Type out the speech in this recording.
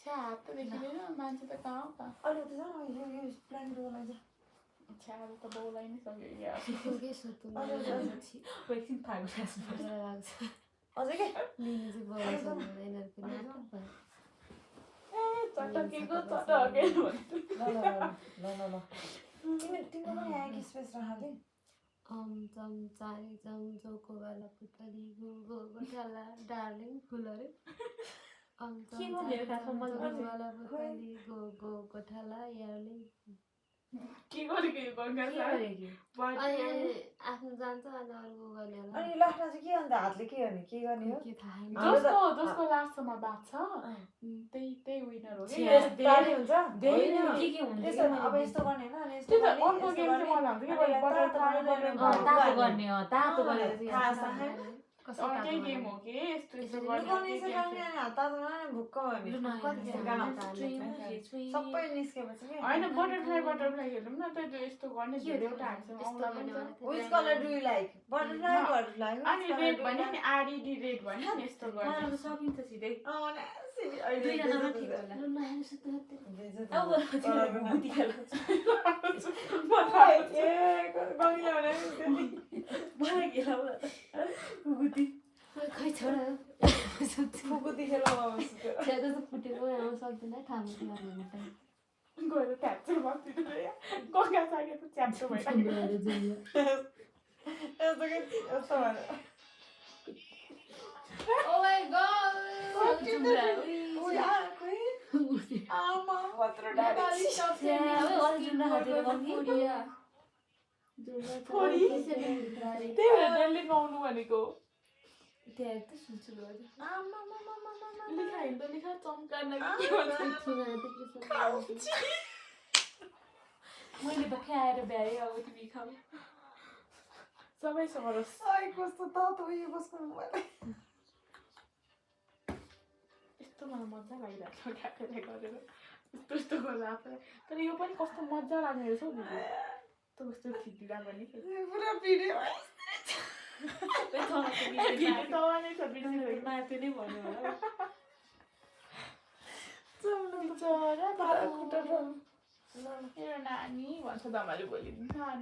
छ्याप त देखिँदैन मान्छे त कहाँ हो त अहिले त जानु यो प्लान गर्नु जा छ्याप त बोलाइ नै सक्यो क्या सुतुङ्गे सुतुङ्गे एकछिन थाहा लाग्छ अझै के लिनु चाहिँ बोलाउँछ यिनीहरूको नाटक भयो चटकेको चटकेको ल तिम्रो पनि यहाँ कि स्पेस राख्दै चम चारी चम चौको वाला पुतली गो गो गोठाला डार्लिङ फुलहरू के गर्ने खासमा चौको वाला पुतली गो गो गोठाला यार्लिङ के गरेको यो गङ्गा अनि आफ्नो जान्छ अनि अर्को गर्ने होला अनि लास्टमा चाहिँ के अन्त हातले के गर्ने हो के थाहा जसको लास्टसम्म बाँच्छ त्यही विनर हो ताली हुन्छ के हुन्छ त्यसो अब यस्तो गर्ने होइन अनि त्यो त अर्को गेम चाहिँ मलाई हुन्छ कि तातो गर्ने हो तातो गरेर अर्कै गेम हो कि यस्तो यस्तो भुक्क सबै निस्केपछि होइन बटरफ्लाई हेरौँ न त यस्तो गर्ने एउटा Which color do you like? Butterfly, butterfly. अनि रेड भन्यो नि आरइडी रेड भन्यो नि यस्तो गर्ने सकिन्छ सिधै खै छोरा फुटेको सक्दैन ठाउँमा गएर ट्याप्चर बस्दिनु गङ्गा सागे त च्याप्चो भइरहेको Oh my god! त्यही भएर डल्लै गाउनु भनेको लिखा हिँड्दा लिखा चम्कान मैले त खाएर भ्याएँ अब तिमी खाऊ सबै सरस कस्तो तातो उयो बस्नु यस्तो मलाई मजा लागिरहेको छ ट्याक्कै गरेर यस्तो यस्तो गरेर आफूलाई तर यो पनि कस्तो मजा लाग्ने रहेछ हौ दिदी यस्तो कस्तो खिचिरहेको नि पुरा भिडियो माथि नै भन्यो होला नानी भन्छ दमाले भोलि नानु